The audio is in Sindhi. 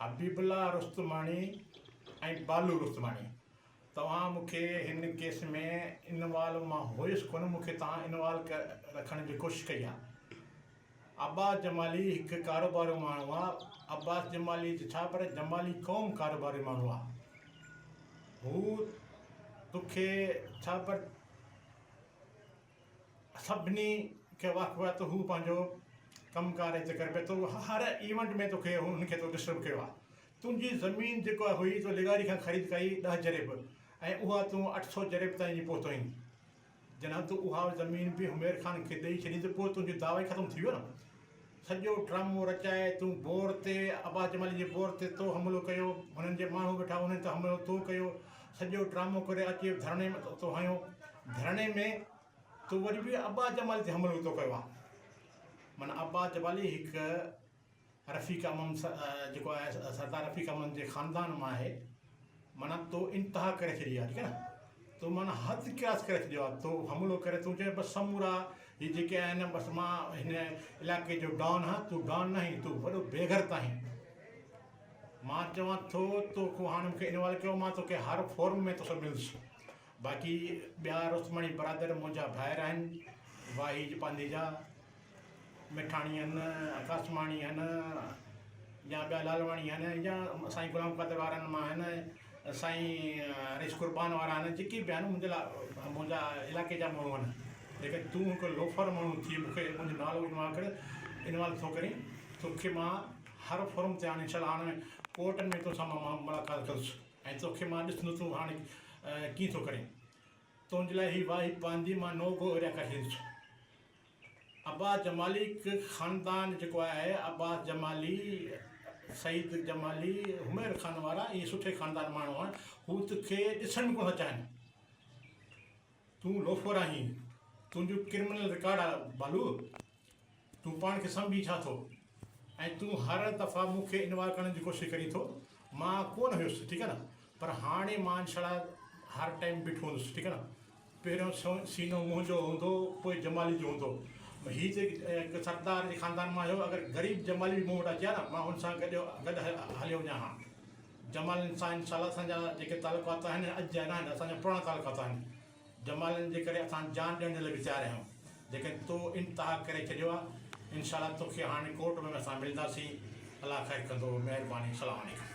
حبيب الله رستماڻي ۽ بالو رستماڻي توهان مون کي هن ڪيس ۾ انوالو مان هيس ڪونه مون کي توهان انوالو رکڻ جي ڪوشش ڪئي آ عباس جمالي هڪ ڪاروباري ماڻهو آ عباس جمالي ته ڇا پر جمالي قوم ڪاروباري ماڻهو آ هو توکي ڇا پر سڀني کي واقف آهي ته هو پنهنجو ڪم ڪار هتي ڪري پيو ٿو هر ايونٽ ۾ توکي هن کي تو ڊسٽرب ڪيو آهي تنهنجي زمين جيڪا هئي تو لغاري کان خريد ڪئي ڏهه جريب ۽ اها تون 800 جريب تائين جي پهتو آهين جڏهن تون اها زمين به همير خان کي ڏئي ڇڏي ته پوء تنهنجو دعويٰ ئي ختم ٿي ويو نه سڄو ڊرامو رچائي تون بور تي عباس جمالي جي بور تي تو حملو ڪيو هنن جي ماڻهو ويٺا انهن تي حملو تو ڪيو سڄو ڊرامو ڪري اچي ڌرڻي ۾ تو هنيو ڌرڻي ۾ تو وري به عباس جمالي تي حملو تو ڪيو آهي معنيٰ عباس جمالي هڪ رفيق امن جيڪو آهي سردار رفيق امن جي خاندان مان آهي معنيٰ تو انتها ڪري ڇڏي آهي ٺيڪ آهي نه تو معنيٰ حد ڪراس ڪري ڇڏيو آهي تو حملو ڪري تون چئين بس سمورا هي جيڪي آهن بس مان هن علائقي جو ڊان آهيان تون ڊان نه آهين تون وڏو بيغرت آهين مان چوان ٿو تو کان هاڻي مونکي انوالو ڪيو مان توکي هر فورم ۾ توسان ملندس باقي ٻيا رستماڻي برادر منهنجا ڀائر آهن، واهي پانڌي جا، مٺاڻي آهن، قاسماڻي آهن يا ٻيا لالواڻي آهن يا سائين غلام قادر وارن مان آهن، سائين رئيس قربان وارا آهن، جيڪي به آهن منهنجي لاء منهنجا علائقي جا ماڻهو آهن. ليڪن تون هڪ لوفر ماڻهو ٿي مون کي منهنجو نالو انوالو ڪري انوالو ٿو ڪرين، توکي مان هر فورم تي هاڻي انشاء الله هاڻي ڪورٽن ۾ توسان مان ملاقات ڪندس. ۽ توکي مان ڏسندس تون هاڻي ڪيئن ٿو ڪرين. تنهنجي لاء هي واهي پاندي مان نو گو ايريا ڪڍي ڏيندس. عباس جمالي خاندان جيڪو آهي عباس جمالي، سعيد جمالي، همير خان وارا اهي سٺي خاندان ماڻهو آهن هو توکي ڏسڻ به ڪونه ٿا چاهين. تون لوفر آهين تنهنجو ڪرمنل رڪارڊ آهي بالو. تون پاڻ کي سمجهين ڇا ٿو ۽ تون هر دفعا مون کي انوالو ڪرڻ جي ڪوشش ڪرين ٿو مان ڪونه هيس ٺيڪ آهي نه پر هاڻي مان انشاء الله هر ٽائيم بيٺو هوندس ٺيڪ آهي نه پهريون سينو منهنجو هوندو پوء جمالي جو هوندو هي ته هڪ سردار جي خاندان مان هيو اگر غريب جمالي به مون وٽ اچي ها نه مان هن سان گڏ گڏ هليو وڃان ها جمالين سان انشاء الله اسان جا جيڪي تعلقات آهن اڄ جا نه آهن اسان جا پراڻا تعلقات آهن جمالين جي ڪري اسان جان ڏيڻ جي لاء به تيار آهيون ليڪن تو انتها ڪري ڇڏيو آهي انشاء الله توکي هاڻي ڪورٽ ۾ اسان ملنداسين الله خير ڪندو مهرباني سلام عليڪم.